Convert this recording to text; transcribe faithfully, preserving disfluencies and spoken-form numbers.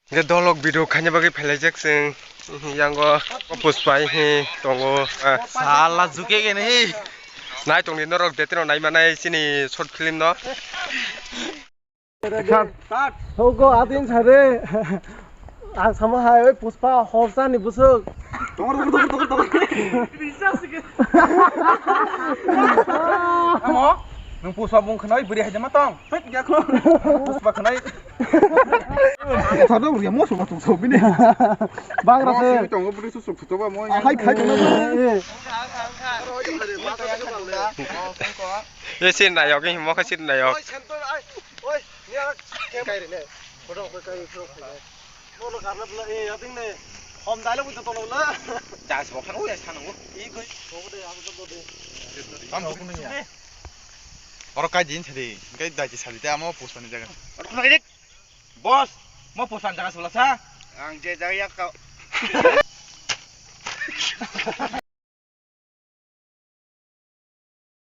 Hingke dolok video khaina bagwi phailaijak chwng. Yango Pushpa hi tongo. Ah. Sala juke gene hi. Nai tongdi norok de tino nai manai chini short film no. Hogo adin sare. Ang sama hai oi Pushpa horsa ni busuk. Tongor, tongor, tongor, tongor, tongor. Amo, nung Pushpa bung khnai buri hai jama tong. Pek ya ko. Pushpa khnai. Thado buri mo so tung so bini. Bang ra se. Mo tongo buri su suk to ba mo. Hai khai kana. Eh. Ye sin na yok, mo kha sin na yok. Oi, sento, ai. Oi, ni ara kem kai re ne. Photo ko kai photo kai. Mo lo karna pula e ating ne. Hom dai lo buta tono la. Jas bok thang o ya sanang o. I koi. Ko de am to de. Tam ko ni ya. Oro kai din thadi. Kai dai ti sadi te amo post ni jaga. Oro ko dik. Boss, mo post ni jaga sula sa. Ang je jaga yak ka.